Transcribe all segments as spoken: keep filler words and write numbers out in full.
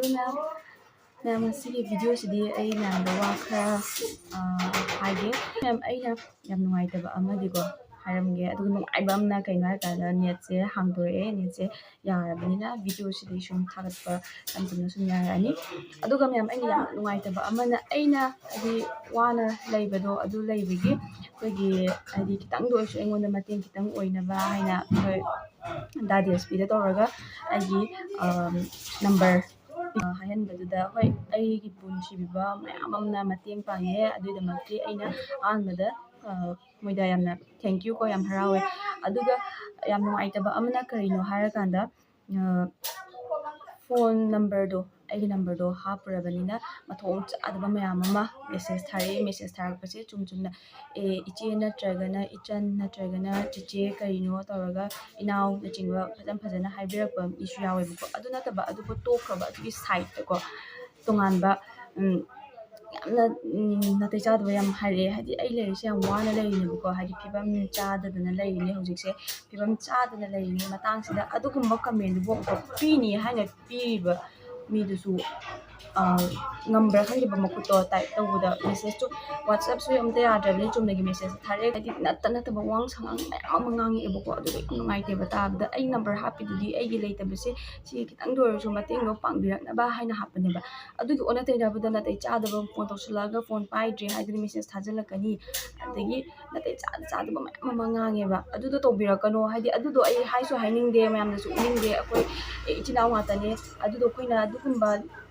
ꯑꯗꯨꯅ ꯃꯌꯥꯝ, ꯉꯁꯤꯒꯤ ꯚꯤꯗꯤꯑꯣꯁꯤꯗꯤ ꯑꯩ ꯃꯌꯥꯝꯗ ꯋꯥ ꯈꯔ, ꯑ, ꯍꯥꯏꯒꯦ꯫ ꯃꯌꯥꯝ, ꯑꯩꯅ ꯌꯥꯝ ꯅꯨꯡꯉꯥꯏꯇꯕ ꯑꯃꯗꯤꯀꯣ ꯍꯥꯏꯔꯝꯒꯦ꯫ ꯑꯗꯨꯒ ꯅꯨꯡꯉꯥꯏꯕ ꯑꯃꯅ ꯀꯩꯅꯣ ꯍꯥꯏꯔꯀꯥꯟꯗ, ꯅꯦꯠꯁꯦ ꯍꯥꯡꯗꯣꯔꯛꯑꯦ꯫ ꯅꯦꯠꯁꯦ ꯌꯥꯔꯕꯅꯤꯅ ꯚꯤꯗꯤꯑꯣꯁꯤꯗꯤ ꯁꯨꯝ ꯊꯥꯒꯠꯄ ꯇꯝ ꯇꯝꯅ ꯁꯨꯝ ꯌꯥꯔꯛꯑꯅꯤ꯫ ꯑꯗꯨꯒ ꯃꯌꯥꯝ, ꯑꯩꯅ ꯌꯥꯝ ꯅꯨꯡꯉꯥꯏꯇꯕ ꯑꯃꯅ, ꯑꯩꯅ ꯍꯥꯏꯗꯤ ꯋꯥꯅ ꯂꯩꯕꯗꯣ, ꯑꯗꯨ ꯂꯩꯕꯒꯤ ꯑꯩꯈꯣꯏꯒꯤ ꯍꯥꯏꯗꯤ ꯈꯤꯇꯪꯗ ꯑꯣꯏꯔꯁꯨ ꯑꯩꯉꯣꯟꯗ ꯃꯇꯦꯡ ꯈꯤꯇꯪ ꯑꯣꯏꯅꯕ ꯍꯥꯏꯅ ꯑꯩꯈꯣꯏ ꯗꯥ ꯗꯤ ꯑꯦꯁ ꯄꯤꯗ ꯇꯧꯔꯒ ꯑꯩꯒꯤ, ꯑꯝ, ꯅꯝꯕꯔ, ꯑ, ꯍꯥꯏꯍꯟꯕꯗꯨꯗ, ꯍꯣꯏ, ꯑꯩꯒꯤ ꯄꯨꯟꯁꯤꯕꯤꯕ ꯃꯌꯥꯝ ꯑꯃꯅ ꯃꯇꯦꯡ ꯄꯥꯡꯉꯦ꯫ ꯑꯗꯨꯒꯤꯗꯃꯛꯇꯤ ꯑꯩꯅ ꯑꯍꯥꯟꯕꯗ, ꯑ, ꯃꯣꯏꯗ ꯌꯥꯝꯅ thank you ꯀꯣ, ꯌꯥꯝ ꯍꯔꯥꯎꯋꯦ꯫ ꯑꯗꯨꯒ ꯌꯥꯝ ꯅꯨꯡꯉꯥꯏꯇꯕ ꯑꯃꯅ ꯀꯔꯤꯅꯣ ꯍꯥꯏꯔꯀꯥꯟꯗ, ꯑ, ꯐꯣꯟ ꯅꯝꯕꯔꯗꯣ, ꯑꯩꯒꯤ ꯅꯝꯕꯔꯗꯣ ꯍꯥꯞꯄꯨꯔꯕꯅꯤꯅ ꯃꯊꯣꯡ ꯆꯥꯗꯕ ꯃꯌꯥꯝ ꯑꯃ ꯃꯦꯁꯦꯖ ꯊꯥꯔꯛꯑꯦ꯫ ꯃꯦꯁꯦꯖ ꯊꯥꯔꯛꯄꯁꯦ ꯆꯨꯝ ꯆꯨꯝꯅ, "ꯑꯦ, ꯏꯆꯦ ꯅꯠꯇ꯭ꯔꯒꯅ ꯏꯆꯟ ꯅꯠꯇ꯭ꯔꯒꯅ ꯆꯤꯆꯦ ꯀꯔꯤꯅꯣ?" ꯇꯧꯔꯒ, "ꯏꯅꯥꯎꯅꯆꯤꯡꯕ" ꯐꯖꯅ ꯐꯖꯅ ꯍꯥꯏꯕꯤꯔꯛꯄ ꯃꯤꯁꯨ ꯌꯥꯎꯋꯦꯕꯀꯣ꯫ ꯑꯗꯨ ꯅꯠꯇꯕ, ꯑꯗꯨꯕꯨ ꯇꯣꯛꯈ꯭ꯔꯕ, ꯑꯗꯨꯒꯤ ꯁꯥꯏꯠꯇꯀꯣ ꯇꯣꯉꯥꯟꯕ, ꯎꯝ, ꯌꯥꯝꯅ, ꯎꯝ, ꯅꯥꯇꯩ ꯆꯥꯗꯕ ꯌꯥꯝ ꯍꯥꯏꯔꯛꯑꯦ꯫ ꯍꯥꯏꯗꯤ ꯑꯩ ꯂꯩꯔꯤꯁꯦ ꯌꯥꯝ ꯋꯥꯅ ꯂꯩꯔꯤꯅꯦꯕꯀꯣ, ꯍꯥꯏꯗꯤ ꯐꯤꯕꯝ ꯆꯥꯗꯗꯅ ꯂꯩꯔꯤꯅꯦ ꯍꯧꯖꯤꯛꯁꯦ꯫ ꯐꯤꯕꯝ ꯆꯥꯗꯅ ꯂꯩꯔꯤꯉꯩ ꯃꯇꯥꯡꯁꯤꯗ ꯑꯗꯨꯒꯨꯝꯕ ꯀꯃꯦꯟꯗꯨꯕꯨ ꯑꯃꯨꯛꯀ ꯄꯤꯅꯤ ꯍꯥꯏꯅ ꯄꯤꯔꯤꯕ ꯃꯤꯗꯨꯁꯨ, ꯑ, ꯉꯝꯕ꯭ꯔꯥ ꯈꯪꯗꯦꯕ, ꯃꯈꯨꯠꯇꯣ ꯇꯥꯏꯞ ꯇꯧꯕꯗ ꯃꯦꯁꯦꯖꯇꯨ, WhatsAppꯁꯨ ꯑꯝꯇ ꯌꯥꯗ꯭ꯔꯕꯅꯤ, ꯆꯨꯝꯅꯒꯤ ꯃꯦꯁꯦꯖ ꯊꯥꯔꯛꯑꯦ꯫ ꯍꯥꯏꯗꯤ ꯅꯠꯇ ꯅꯠꯇꯕ ꯋꯥꯉꯥꯡ ꯁꯉꯥꯡ ꯃꯌꯥꯝ ꯑꯃ ꯉꯥꯡꯉꯛꯑꯦꯕꯀꯣ꯫ ꯑꯗꯨꯗ ꯌꯥꯝ ꯅꯨꯡꯉꯥꯏꯇꯦꯕ ꯇꯥꯕꯗ꯫ ꯑꯩ ꯅꯝꯕꯔ ꯍꯥꯞꯄꯤꯗꯨꯗꯤ ꯑꯩꯒꯤ ꯂꯩꯇꯕꯁꯦ ꯁꯤ ꯈꯤꯇꯪꯗ ꯑꯣꯏꯔꯁꯨ ꯃꯇꯦꯡꯗꯣ ꯄꯥꯡꯕꯤꯔꯛꯅꯕ ꯍꯥꯏꯅ ꯍꯥꯞꯄꯅꯦꯕ꯫ ꯑꯗꯨꯒꯤ ꯑꯣꯟꯅ ꯇꯩꯅꯕꯗ ꯅꯥꯇꯩ ꯆꯥꯗꯕ, ꯐꯣꯟ ꯇꯧꯁꯤꯜꯂꯛꯑꯒ ꯐꯣꯟ ꯄꯥꯏꯗ꯭ꯔꯦ ꯍꯥꯏꯗꯅ ꯃꯦꯁꯦꯖ ꯊꯥꯖꯤꯜꯂꯛꯀꯅꯤ, ꯑꯗꯒꯤ ꯅꯥꯇꯩ ꯆꯥꯗ ꯆꯥꯗꯕ ꯃꯌꯥꯝ ꯑꯃ ꯉꯥꯡꯉꯦꯕ꯫ ꯑꯗꯨꯗꯣ ꯇꯧꯕꯤꯔꯛꯀꯅꯣ꯫ ꯍꯥꯏꯗꯤ ꯑꯗꯨꯗꯣ ꯑꯩ ꯍꯥꯏꯁꯨ ꯍꯥꯏꯅꯤꯡꯗꯦ, ꯃꯌꯥꯝꯗꯁꯨ ꯎꯠꯅꯤꯡꯗꯦ꯫ ꯑꯩꯈꯣꯏ ꯏꯆꯤꯟ ꯏꯅꯥꯎ ꯉꯥꯛꯇꯅꯦ꯫ ꯑꯗꯨꯗꯣ ꯑꯩꯈꯣꯏꯅ ꯑꯗꯨꯒꯨꯝꯕ,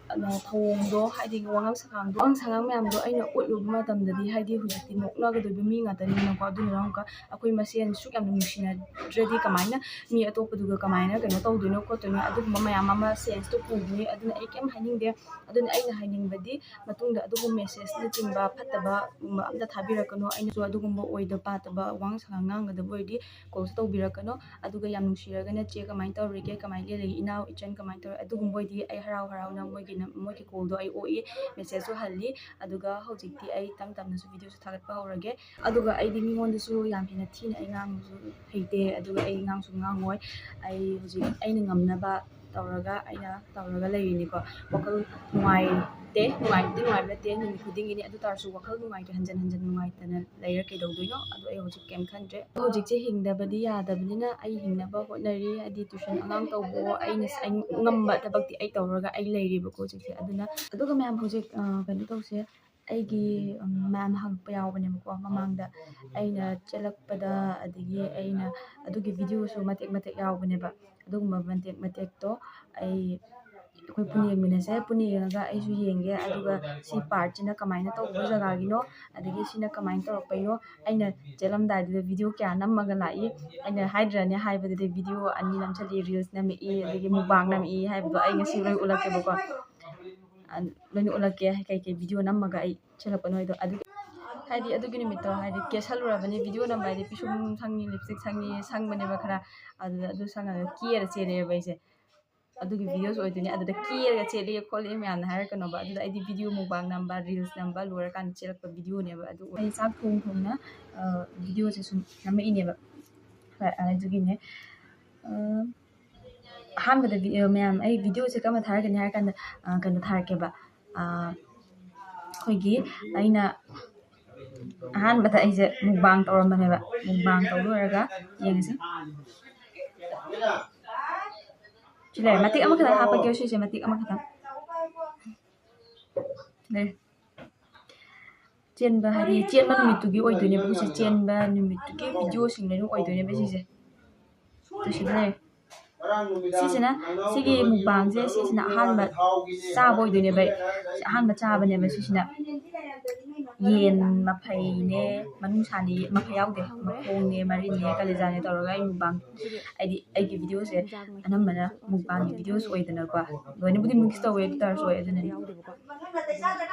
ꯑ, ꯊꯧꯑꯣꯡꯗꯣ, ꯍꯥꯏꯗꯤ ꯋꯥꯉꯥꯡ ꯁꯉꯥꯡꯗꯣ, ꯋꯥꯉꯥꯡ ꯁꯉꯥꯡ ꯃꯌꯥꯝꯗꯣ ꯑꯩꯅ ꯎꯠꯂꯨꯕ ꯃꯇꯝꯗꯗꯤ, ꯍꯥꯏꯗꯤ ꯍꯧꯖꯤꯛꯇꯤ ꯅꯣꯛꯅꯒꯗꯣꯏꯕ ꯃꯤ ꯉꯥꯛꯇꯅꯤꯅꯀꯣ꯫ ꯑꯗꯨꯅ ꯑꯃꯨꯛꯀ ꯑꯩꯈꯣꯏ ꯃꯁꯦꯟ ꯁꯨꯛ ꯌꯥꯝꯅ ꯅꯨꯡꯁꯤꯅꯗ꯭ꯔꯗꯤ ꯀꯃꯥꯏꯅ ꯃꯤ ꯑꯇꯣꯞꯄꯗꯨꯒ ꯀꯃꯥꯏꯅ ꯀꯩꯅꯣ ꯇꯧꯗꯣꯏꯅꯣ ꯈꯣꯠꯇꯣꯏꯅꯣ, ꯑꯗꯨꯒꯨꯝꯕ ꯃꯌꯥꯝ ꯑꯃ ꯁꯦꯟꯁꯇꯣ ꯄꯨꯈꯤꯅꯤ꯫ ꯑꯗꯨꯅ ꯑꯩ ꯀꯩꯝ ꯍꯥꯏꯅꯤꯡꯗꯦ꯫ ꯑꯗꯨꯅ ꯑꯩꯅ ꯍꯥꯏꯅꯤꯡꯕꯗꯤ, ꯃꯇꯨꯡꯗ ꯑꯗꯨꯒꯨꯝꯕ ꯃꯦꯁꯦꯖꯅꯆꯤꯡꯕ ꯐꯠꯇꯕꯒꯨꯝꯕ ꯑꯝꯇ ꯊꯥꯕꯤꯔꯛꯀꯅꯨ꯫ ꯑꯩꯅꯁꯨ ꯑꯗꯨꯒꯨꯝꯕ ꯑꯣꯏꯗ ꯄꯥꯗꯕ ꯋꯥꯉꯥꯡ ꯁꯉꯥꯡ ꯉꯥꯡꯒꯗꯕ ꯑꯣꯏꯔꯗꯤ ꯀꯣꯜꯁꯨ ꯇꯧꯕꯤꯔꯛꯀꯅꯣ꯫ ꯑꯗꯨꯒ ꯌꯥꯝ ꯅꯨꯡꯁꯤꯔꯒꯅ, "ꯆꯦ ꯀꯃꯥꯏꯅ ꯇꯧꯔꯤꯒꯦ, ꯀꯃꯥꯏꯅ ꯂꯦꯜꯂꯤꯒꯦ, ꯏꯅꯥꯎ ꯏꯆꯟ ꯀꯃꯥꯏꯅ ꯇꯧꯔꯤ?" ꯑꯗꯨꯒꯨꯝꯕ ꯑꯣꯏꯗꯤ ꯑꯩ ꯍꯔꯥꯎ ꯍꯔꯥꯎꯅ ꯃꯣꯏꯒꯤ ꯅꯝ-, ꯃꯣꯏꯒꯤ ꯀꯣꯜꯗꯣ ꯑꯩ ꯑꯣꯛꯏ, ꯃꯦꯁꯦꯖꯁꯨ ꯍꯜꯂꯤ꯫ ꯑꯗꯨꯒ ꯍꯧꯖꯤꯛꯇꯤ ꯑꯩ ꯇꯝ ꯇꯝꯅꯁꯨ ꯚꯤꯗꯤꯑꯣꯁꯨ ꯊꯥꯒꯠꯄ ꯍꯧꯔꯒꯦ꯫ ꯑꯗꯨꯒ ꯑꯩꯗꯤ ꯃꯤꯉꯣꯟꯗꯁꯨ ꯌꯥꯝ ꯍꯦꯟꯅ ꯊꯤꯅ ꯑꯩ ꯉꯥꯡꯕꯁꯨ ꯍꯩꯇꯦ, ꯑꯗꯨꯒ ꯑꯩ ꯉꯥꯡꯁꯨ ꯉꯥꯡꯉꯣꯏ꯫ ꯑꯩ ꯍꯧꯖꯤꯛ ꯑꯩꯅ ꯉꯝꯅꯕ ꯇꯧꯔꯒ ꯑꯩꯅ ꯇꯧꯔꯒ ꯂꯩꯔꯤꯅꯤꯀꯣ꯫ ꯋꯥꯈꯜ ꯅꯨꯡꯉꯥꯏꯇꯦ, ꯅꯨꯡꯉꯥꯏꯕꯗꯤ ꯅꯨꯡꯉꯥꯏꯕ ꯅꯠꯇꯦ, ꯅꯨꯃꯤꯠ ꯈꯨꯗꯤꯡꯒꯤꯅꯤ꯫ ꯑꯗꯨ ꯇꯥꯔꯁꯨ ꯋꯥꯈꯜ ꯅꯨꯡꯉꯥꯏꯇꯦ, ꯍꯟꯖꯟ ꯍꯟꯖꯟ ꯅꯨꯡꯉꯥꯏꯇꯅ ꯂꯩꯔ ꯀꯩꯗꯧꯗꯣꯏꯅꯣ? ꯑꯗꯣ ꯑꯩ ꯍꯧꯖꯤꯛ ꯀꯩꯝ ꯈꯟꯗ꯭ꯔꯦ꯫ ꯍꯧꯖꯤꯛꯁꯦ ꯍꯤꯡꯗꯕꯗꯤ ꯌꯥꯗꯕꯅꯤꯅ ꯑꯩ ꯍꯤꯡꯅꯕ ꯍꯣꯠꯅꯔꯤ꯫ ꯍꯥꯏꯗꯤ tuition ꯑꯉꯥꯡ ꯇꯧꯕꯑꯣ, ꯑꯩꯅ ꯑꯩ ꯉꯝꯕ ꯊꯕꯛꯇꯤ ꯑꯩ ꯇꯧꯔꯒ ꯑꯩ ꯂꯩꯔꯤꯕꯀꯣ ꯍꯧꯖꯤꯛꯁꯦ꯫ ꯑꯗꯨꯅ, ꯑꯗꯨꯒ ꯃꯌꯥꯝ ꯍꯧꯖꯤꯛ, ꯑ, ꯀꯩꯅꯣ ꯇꯧꯁꯦ, ꯑꯩꯒꯤ, ꯎꯝ, ꯃꯌꯥꯝ ꯍꯪꯉꯛꯄ ꯌꯥꯎꯕꯅꯦꯕꯀꯣ ꯃꯃꯥꯡꯗ꯫ ꯑꯩꯅ ꯆꯦꯜꯂꯛꯄꯗ, ꯑꯗꯒꯤ ꯑꯩꯅ ꯑꯗꯨꯒꯤ videoꯁꯨ ꯃꯇꯦꯛ ꯃꯇꯦꯛ ꯌꯥꯎꯕꯅꯦꯕ꯫ ꯑꯗꯨꯒꯨꯝꯕ ꯃꯇꯦꯛ ꯃꯇꯦꯛꯇꯣ ꯑꯩ, ꯑꯩꯈꯣꯏ ꯄꯨꯟꯅ ꯌꯦꯡꯃꯤꯟꯅꯁꯦ꯫ ꯄꯨꯟꯅ ꯌꯦꯡꯉꯒ ꯑꯩꯁꯨ ꯌꯦꯡꯒꯦ, ꯑꯗꯨꯒ ꯁꯤ partꯁꯤꯅ ꯀꯃꯥꯏꯅ ꯇꯧꯕ ꯖꯒꯥꯒꯤꯅꯣ, ꯑꯗꯒꯤ ꯁꯤꯅ ꯀꯃꯥꯏꯅ ꯇꯧꯔꯛꯄꯩꯅꯣ꯫ ꯑꯩꯅ ꯆꯦꯜꯂꯝꯗꯥꯏꯗꯨꯗ video ꯀꯌꯥ ꯅꯝꯃꯒ ꯂꯥꯛꯏ꯫ ꯑꯩꯅ ꯍꯥꯏꯗ꯭ꯔꯅꯦ ꯍꯥꯏꯕꯗꯨꯗꯤ video ꯑꯅꯤ ꯅꯝꯁꯤꯜꯂꯤ, reels ꯅꯝꯃꯛꯏ, ꯑꯗꯒꯤ mukbang ꯅꯝꯃꯛꯏ ꯍꯥꯏꯕꯗꯣ ꯑꯩ ꯉꯁꯤ ꯂꯣꯏ ꯎꯠꯂꯛꯀꯦꯕꯀꯣ꯫ ꯑ, ꯂꯣꯏꯅ ꯎꯠꯂꯛꯀꯦ, ꯀꯩꯀꯩ video ꯅꯝꯃꯒ ꯑꯩ ꯆꯦꯜꯂꯛꯄꯅꯣ ꯍꯥꯏꯗꯣ꯫ ꯑꯗꯨ, ꯍꯥꯏꯗꯤ ꯑꯗꯨꯒꯤ ꯅꯨꯃꯤꯠꯇꯣ ꯍꯥꯏꯗꯤ ꯀꯦꯁꯜꯂꯨꯔꯕꯅꯤ, video ꯅꯝꯕ ꯍꯥꯏꯗꯤ ꯄꯤꯁꯨꯝ ꯁꯪꯉꯤ, lipstick ꯁꯪꯉꯤ, ꯁꯪꯕꯅꯦꯕ ꯈꯔ꯫ ꯑꯗꯨꯗ ꯑꯗꯨ ꯁꯪꯉꯒ ꯀꯦꯔ ꯆꯦꯜꯂꯦꯕ ꯑꯩꯁꯦ꯫ ꯑꯗꯨꯒꯤ videoꯁꯨ ꯑꯣꯏꯗꯣꯏꯅꯦ꯫ ꯑꯗꯨꯗ ꯀꯦꯔꯒ ꯆꯦꯜꯂꯦ ꯈꯣꯠꯂꯦ ꯃꯌꯥꯝꯅ ꯍꯥꯏꯔꯛꯀꯅꯣꯕ꯫ ꯑꯗꯨꯗ ꯑꯩꯗꯤ video mukbang ꯅꯝꯕ, reels ꯅꯝꯕ ꯂꯣꯏꯔꯀꯥꯟꯗ ꯆꯦꯜꯂꯛꯄ videoꯅꯦꯕ꯫ ꯑꯗꯨ ꯑꯩ ꯆꯥꯛ ꯊꯣꯡ ꯊꯣꯡꯅ, ꯑ, videoꯁꯦ ꯁꯨꯝ ꯅꯝꯃꯛꯏꯅꯦꯕ꯫ ꯍꯣꯏ, ꯑꯗꯨꯒꯤꯅꯦ꯫ ꯑ, ꯑꯍꯥꯟꯕꯗ vi-, ꯃꯌꯥꯝ ꯑꯩ videoꯁꯦ ꯀꯔꯝꯕ ꯊꯥꯔꯛꯀꯅꯤ ꯍꯥꯏꯔ ꯀꯥꯟꯗ, ꯑ, ꯀꯩꯅꯣ ꯊꯥꯔꯛꯀꯦꯕ꯫ ꯑ, ꯑꯩꯈꯣꯏꯒꯤ ꯑꯩꯅ ꯑꯍꯥꯟꯕꯗ ꯑꯩꯁꯦ mukbang ꯇꯧꯔꯝꯕꯅꯦꯕ꯫ Mukbang ꯇꯧ ꯂꯣꯏꯔꯒ ꯌꯦꯡꯉꯁꯤ꯫ ꯁꯤ ꯂꯩꯔꯦ꯫ ꯃꯇꯦꯛ ꯑꯃꯈꯛꯇꯪ ꯍꯥꯞꯄꯛꯀꯦ ꯁꯤꯁꯦ, ꯃꯇꯦꯛ ꯑꯃꯈꯛꯇꯪ꯫ ꯂꯩꯔꯦ꯫ ꯆꯦꯟꯕ ꯍꯥꯏꯗꯤ ꯆꯦꯟꯕ ꯅꯨꯃꯤꯠꯇꯨꯒꯤ ꯑꯣꯏꯗꯣꯏꯅꯦꯕ꯫ ꯍꯧꯖꯤꯛ ꯆꯦꯟꯕ ꯅꯨꯃꯤꯠꯇꯨꯒꯤ videoꯁꯤꯡꯗꯣ ꯑꯗꯨꯝ ꯑꯣꯏꯗꯣꯏꯅꯦꯕ ꯁꯤꯁꯦ꯫ ꯑꯗꯨ ꯁꯤꯗ ꯂꯩꯔꯦ꯫ ꯁꯤꯁꯤꯅ, ꯁꯤꯒꯤ mukbangꯁꯦ, ꯁꯤꯁꯤꯅ ꯑꯍꯥꯟꯕ ꯆꯥꯕ ꯑꯣꯏꯗꯣꯏꯅꯦꯕ ꯑꯩ꯫ ꯑꯍꯥꯟꯕ ꯆꯥꯕꯅꯦꯕ ꯁꯤꯁꯤꯅ꯫ ꯌꯦꯟ ꯃꯐꯩꯅꯦ, ꯃꯅꯨꯡꯁꯥꯅꯦ, ꯃꯐꯩ ꯌꯥꯎꯗꯦ, ꯃꯈꯣꯡꯅꯦ, ꯃꯔꯤꯟꯅꯦ, ꯀꯂꯦꯖꯥꯅꯦ ꯇꯧꯔꯒ ꯑꯩ mukbang, ꯍꯥꯏꯗꯤ ꯑꯩꯒꯤ videoꯁꯦ ꯑꯅꯝꯕꯅ mukbangꯒꯤ videos ꯑꯣꯏꯗꯅꯀꯣ꯫ ꯂꯣꯏꯅꯕꯨꯗꯤ mix ꯇꯧꯋꯦ, ꯑꯗꯨ ꯇꯥꯔꯁꯨ ꯑꯩ ꯑꯗꯨꯅꯅꯦ꯫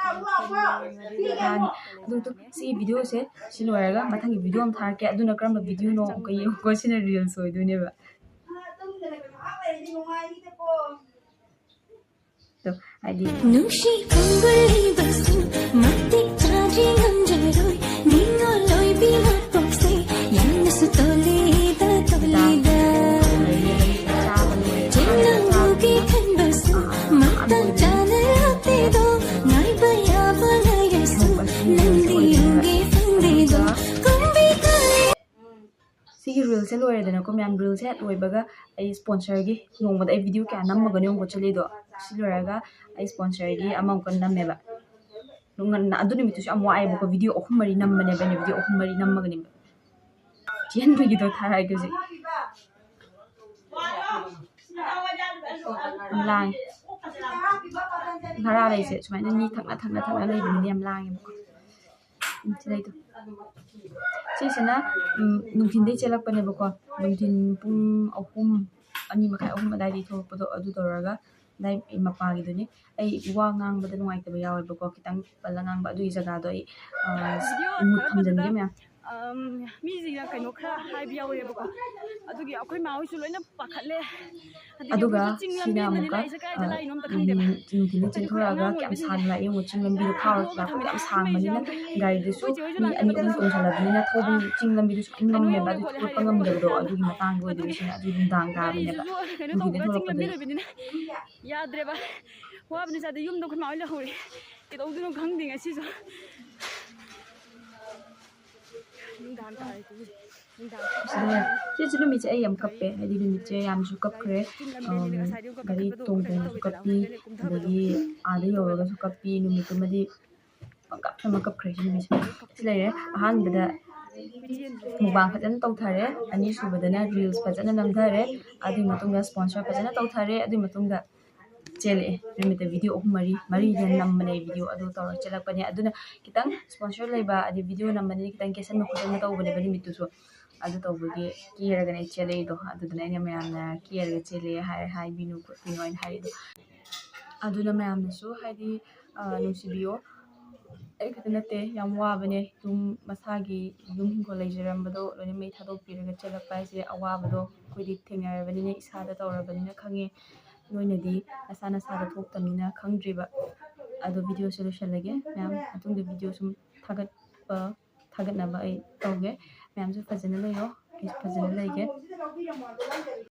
ꯌꯥꯅꯤ꯫ ꯑꯗꯨ, ꯑꯗꯨ ꯁꯤ videoꯁꯦ ꯁꯤ ꯂꯣꯏꯔꯒ ꯃꯊꯪꯒꯤ video ꯑꯃ ꯊꯥꯔꯛꯀꯦ꯫ ꯑꯗꯨꯅ ꯀꯔꯝꯕ videoꯅꯣ ꯑꯃꯨꯛꯀ ꯌꯦꯡꯉꯨꯀꯣ꯫ ꯁꯤꯅ reels ꯑꯣꯏꯗꯣꯏꯅꯦꯕ꯫ ꯑꯗꯣ ꯍꯥꯏꯗꯤ ꯅꯨꯡꯁꯤ ꯈꯣꯡꯒꯨꯜ ꯂꯩꯕꯁꯨ ꯃꯇꯤꯛ ꯆꯥꯗ꯭ꯔꯤ ꯉꯝꯖꯔꯣꯏ꯫ ꯅꯤꯡꯉꯣꯜ ꯑꯣꯏꯕꯤ ꯂꯣꯠꯄꯣꯛꯁꯦ ꯌꯥꯝꯅꯁꯨ ꯇꯣꯜꯂꯤꯗ, ꯇꯣꯜꯂꯤꯗ꯫ ꯆꯥꯕ ꯂꯣꯏꯔꯦ꯫ ꯆꯦꯡꯅ ꯆꯥꯅꯔꯛꯇꯦꯗꯣ, ꯉꯥꯏꯕ ꯌꯥꯕ ꯂꯩꯔꯁꯨ, ꯅꯪꯗꯤ ꯌꯨꯝꯒꯤ ꯐꯪꯗꯦꯗꯣ, ꯀꯨꯝꯕꯤ ꯀꯔꯤ? ꯁꯤꯒꯤ ꯔꯤꯜꯁꯁꯦ ꯂꯣꯏꯔꯦꯗꯅꯀꯣ ꯃꯌꯥꯝ, ꯔꯤꯜꯁꯁꯦ ꯂꯣꯏꯕꯒ ꯑꯩ ꯁ꯭ꯄꯣꯟꯁꯔꯒꯤ, ꯅꯣꯡꯃꯗ ꯑꯩ ꯚꯤꯗꯤꯑꯣ ꯀꯌꯥ ꯅꯝꯃꯒꯅꯤ ꯌꯦꯡꯉꯨꯀꯣ ꯆꯦꯜꯂꯤꯗꯣ꯫ ꯁꯤ ꯂꯣꯏꯔꯒ ꯑꯩ ꯁ꯭ꯄꯣꯟꯁꯔꯒꯤ ꯑꯃꯃꯨꯛꯀ ꯅꯝꯃꯦꯕ꯫ ꯉꯟꯅ, ꯑꯗꯨ ꯅꯨꯃꯤꯠꯇꯨꯁꯨ ꯌꯥꯝ ꯋꯥꯏꯑꯦꯕꯀꯣ, ꯚꯤꯗꯤꯑꯣ ꯑꯍꯨꯝ ꯃꯔꯤ ꯅꯝꯕꯅꯦꯕ ꯑꯩꯅ, ꯚꯤꯗꯤꯑꯣ ꯑꯍꯨꯝ ꯃꯔꯤ ꯅꯝꯃꯒꯅꯦꯕ ꯆꯦꯟꯕꯒꯤꯗꯣ ꯊꯥꯔꯛꯑꯒꯦ ꯍꯧꯖꯤꯛ꯫ ꯌꯥꯝ ꯂꯥꯡꯉꯦ꯫ ꯚꯔꯥ ꯂꯩꯁꯦ ꯁꯨꯃꯥꯏꯅ ꯃꯤ ꯊꯪꯅ ꯊꯪꯅ ꯊꯪꯅ ꯂꯩꯕꯅꯤꯅ ꯌꯥꯝ ꯂꯥꯡꯉꯦꯕꯀꯣ꯫ ꯎꯝ, ꯁꯤ ꯂꯩꯗꯣ꯫ ꯁꯤꯁꯤꯅ, ꯎꯝ, ꯅꯨꯡꯊꯤꯟꯗꯩ ꯆꯦꯜꯂꯛꯄꯅꯦꯕꯀꯣ꯫ ꯅꯨꯡꯊꯤꯟ ꯄꯨꯡ ꯑꯍꯨꯝ, ꯑꯅꯤ ꯃꯈꯥꯏ, ꯑꯍꯨꯝ ꯑꯗꯥꯏꯗꯒꯤ ꯊꯣꯛꯂꯛꯄꯗꯣ ꯑꯗꯨ ꯇꯧꯔꯒ ꯑꯗꯥꯏ ꯃꯄꯥꯒꯤꯗꯨꯅꯤ꯫ ꯑꯩ ꯋꯥ ꯉꯥꯡꯕꯗ ꯅꯨꯡꯉꯥꯏꯇꯕ ꯌꯥꯎꯋꯦꯕꯀꯣ, ꯈꯤꯇꯪ ꯄꯜꯂ ꯉꯥꯡꯕ꯫ ꯑꯗꯨꯒꯤ ꯖꯒꯥꯗꯣ ꯑꯩ, ꯑ, ꯃꯨꯠ ꯊꯝꯖꯟꯒꯦ ꯃꯌꯥꯝ꯫ ꯑꯝ, ꯃꯤꯁꯤꯡꯅ ꯀꯩꯅꯣ ꯈꯔ ꯍꯥꯏꯕ ꯌꯥꯎꯔꯦꯕꯀꯣ꯫ ꯑꯗꯨꯒꯤ ꯑꯩꯈꯣꯏ ꯃꯥ ꯍꯣꯏꯁꯨ ꯂꯣꯏꯅ ꯄꯥꯈꯠꯂꯦ꯫ ꯑꯗꯨꯒ ꯑꯩꯈꯣꯏꯁꯨ ꯆꯤꯡ ꯁꯤꯅ ꯂꯝꯕꯦꯟꯗꯅꯤꯅ ꯑꯃꯨꯛꯀ, ꯑꯩꯁꯦ ꯀꯥꯏꯗ ꯑ, ꯂꯥꯛꯏꯅꯣ ꯑꯝꯇ ꯈꯪꯗꯦꯕ꯫ ꯎꯝ, ꯅꯨꯡꯊꯤꯜꯗ ꯍꯧꯖꯤꯛ ꯑꯩꯈꯣꯏ ꯆꯦꯟꯊꯣꯔꯛꯑꯒ ꯑꯉꯥꯡ ꯀꯌꯥꯝ ꯑꯣꯏꯕꯁꯤꯡꯁꯦ ꯁꯥꯡꯅ ꯂꯥꯛꯑꯦ ꯌꯦꯡꯉꯣ, ꯆꯤꯡ ꯂꯝꯕꯤꯗꯣ ꯐꯥꯎꯔꯛꯄ ꯊꯥꯗꯣꯛꯑꯒ ꯊꯝꯃꯦ꯫ ꯌꯥꯝ ꯁꯥꯡꯕꯅꯤꯅ ꯑꯩꯈꯣꯏ ꯆꯦ ꯍꯣꯏꯁꯨ ꯒꯥꯔꯤꯗꯨꯁꯨ ꯂꯥꯛꯀꯅꯤ ꯃꯤ ꯑꯅꯤ ꯑꯍꯨꯝ ꯇꯣꯡꯁꯤꯜꯂꯕꯅꯤꯅ ꯊꯧꯕ, ꯑꯥ, ꯆꯤꯡ ꯂꯝꯕꯤꯗꯨꯁꯨ ꯌꯥꯝ ꯀꯩꯅꯣ ꯉꯝꯃꯦꯕ꯫ ꯇꯧꯋꯦ ꯑꯗꯨ ꯈꯣꯠꯂꯦ ꯊꯧꯒꯠꯄ ꯍꯥꯏꯔꯛꯑꯦ꯫ ꯉꯝꯗꯕꯗꯣ ꯑꯩꯈꯣꯏ ꯆꯦ ꯑꯗꯨꯒꯤ ꯍꯣꯏꯅ ꯃꯇꯥꯡꯗ ꯑꯣꯏꯗꯣꯏꯅꯤ ꯁꯤꯅ꯫ ꯑꯗꯨ ꯅꯨꯡꯗꯥꯡ ꯇꯥꯕꯅꯦꯕ ꯒꯥꯔꯤꯁꯤꯁꯨ ꯀꯩꯅꯣ ꯅꯨꯡꯊꯤꯜꯗ ꯇꯧꯕꯒ ꯆꯤꯡ ꯊꯣꯛꯂꯛꯄꯗꯨꯅꯤ꯫ ꯂꯝꯕꯦꯟ ꯑꯣꯏꯕꯅꯤꯅ ꯌꯥꯗ꯭ꯔꯦꯕ꯫ ꯋꯥꯕꯅ ꯆꯥꯗꯦ꯫ ꯌꯨꯝꯗ ꯑꯩꯈꯣꯏ ꯃꯥ ꯍꯣꯏ ꯂꯩꯍꯧꯔꯦ꯫ ꯀꯩꯗꯧꯗꯣꯏꯅꯣ ꯈꯪꯗꯦ ꯉꯁꯤꯁꯨ꯫ ꯅꯨꯡꯗꯥꯡ ꯇꯥꯔꯦ ꯑꯗꯨꯒꯤ꯫ ꯅꯨꯡꯗꯥꯡ ꯁꯤꯗ ꯆꯦꯁꯨ ꯅꯨꯃꯤꯠꯁꯦ ꯑꯩ ꯌꯥꯝ ꯀꯞꯄꯦ, ꯍꯥꯏꯗꯤ ꯅꯨꯃꯤꯠꯁꯦ ꯌꯥꯝꯁꯨ ꯀꯞꯈ꯭ꯔꯦ꯫ ꯆꯤꯡ ꯂꯝꯕꯦꯟꯅꯤꯅ ꯑꯝ, ꯉꯁꯥꯏꯗꯤ ꯑꯃꯨꯛ ꯒꯥꯔꯤ ꯀꯥꯈꯠꯄꯗꯣ ꯀꯩꯅꯣ ꯇꯣꯡꯗꯅꯁꯨ ꯇꯧꯋꯤꯗꯅ, ꯀꯞꯄꯤ, ꯍꯧꯖꯤꯛꯇꯤ ꯀꯨꯝꯊꯕꯗꯣ꯫ ꯑꯗꯒꯤ ꯑꯥꯗ ꯌꯧꯔꯒꯁꯨ ꯀꯞꯄꯤ꯫ ꯅꯨꯃꯤꯠꯇꯨꯃꯗꯤ ꯄꯪꯀꯞꯇ ꯑꯃ ꯀꯞꯈ꯭ꯔꯦ ꯁꯤ ꯅꯨꯃꯤꯠꯁꯦ꯫ ꯁꯤ ꯂꯩꯔꯦ꯫ ꯑꯍꯥꯟꯕꯗ ꯃꯨꯛꯕꯥꯡ ꯐꯖꯅ ꯇꯧꯊꯔꯦ, ꯑꯅꯤꯁꯨꯕꯗꯅ ꯔꯤꯜꯁ ꯐꯖꯅ ꯅꯝꯊꯔꯦ, ꯑꯗꯨꯒꯤ ꯃꯇꯨꯡꯗ ꯁ꯭ꯄꯣꯟꯁꯔ ꯐꯖꯅ ꯇꯧꯊꯔꯦ, ꯑꯗꯨꯒꯤ ꯃꯇꯨꯡꯗ ꯆꯦꯜꯂꯛꯑꯦ꯫ ꯅꯨꯃꯤꯠꯇ ꯚꯤꯗꯤꯑꯣ ꯑꯍꯨꯝ ꯃꯔꯤ, ꯃꯔꯤꯗ ꯅꯝꯕꯅꯦ ꯚꯤꯗꯤꯑꯣ, ꯑꯗꯨ ꯇꯧꯔꯒ ꯆꯦꯜꯂꯛꯄꯅꯦ꯫ ꯑꯗꯨꯅ ꯈꯤꯇꯪ ꯁ꯭ꯄꯣꯟꯁꯔ ꯂꯩꯕ, ꯑꯗꯩ ꯚꯤꯗꯤꯑꯣ ꯅꯝꯕꯅꯤꯅ ꯈꯤꯇꯪ ꯀꯦꯁꯟꯕ ꯈꯣꯠꯆꯟꯕ ꯇꯧꯕꯅꯦꯕ ꯅꯨꯃꯤꯠꯇꯨꯁꯨ꯫ ꯑꯗꯨ ꯇꯧꯕꯒꯤ ꯀꯦꯔꯒꯅꯦ ꯆꯦꯜꯂꯛꯏꯗꯣ꯫ ꯑꯗꯨꯗꯨꯅ ꯑꯩꯅ ꯃꯌꯥꯝꯅ ꯀꯦꯔꯒ ꯆꯦꯜꯂꯦ ꯍꯥꯏ, ꯍꯥꯏꯕꯤꯅꯨ ꯈꯣꯠꯄꯤꯅꯨ ꯍꯥꯏꯅ ꯍꯥꯏꯔꯛꯏꯗꯣ꯫ ꯑꯗꯨꯅ ꯃꯌꯥꯝꯅꯁꯨ ꯍꯥꯏꯗꯤ, ꯑ, ꯅꯨꯡꯁꯤꯕꯤꯌꯣ꯫ ꯑꯩ ꯈꯛꯇ ꯅꯠꯇꯦ, ꯌꯥꯝ ꯋꯥꯕꯅꯦ꯫ ꯌꯨꯝ, ꯃꯁꯥꯒꯤ ꯌꯨꯝ ꯍꯤꯡꯒꯣꯜ ꯂꯩꯖꯔꯝꯕꯗꯣ ꯂꯣꯏꯅ ꯃꯩ ꯊꯥꯗꯣꯛꯄꯤꯔꯒ ꯆꯦꯜꯂꯛꯄ ꯍꯥꯏꯁꯦ ꯑꯋꯥꯕꯗꯣ ꯑꯩꯈꯣꯏꯗꯤ ꯊꯦꯡꯅꯔꯕꯅꯤꯅ, ꯏꯁꯥꯗ ꯇꯧꯔꯕꯅꯤꯅ ꯈꯪꯉꯦ꯫ ꯅꯣꯏꯅꯗꯤ ꯅꯁꯥ ꯅꯁꯥꯗ ꯊꯣꯛꯇꯕꯅꯤꯅ ꯈꯪꯗ꯭ꯔꯤꯕ꯫ ꯑꯗꯣ ꯚꯤꯗꯤꯑꯣꯁꯦ ꯂꯣꯏꯁꯤꯜꯂꯒꯦ ꯃꯌꯥꯝ, ꯃꯇꯨꯡꯗ ꯚꯤꯗꯤꯑꯣ ꯁꯨꯝ ꯊꯥꯒꯠꯄ, ꯊꯥꯒꯠꯅꯕ ꯑꯩ ꯇꯧꯒꯦ꯫ ꯃꯌꯥꯝꯁꯨ ꯐꯖꯅ ꯂꯩꯌꯣ, ꯑꯩꯁꯨ ꯐꯖꯅ ꯂꯩꯒꯦ꯫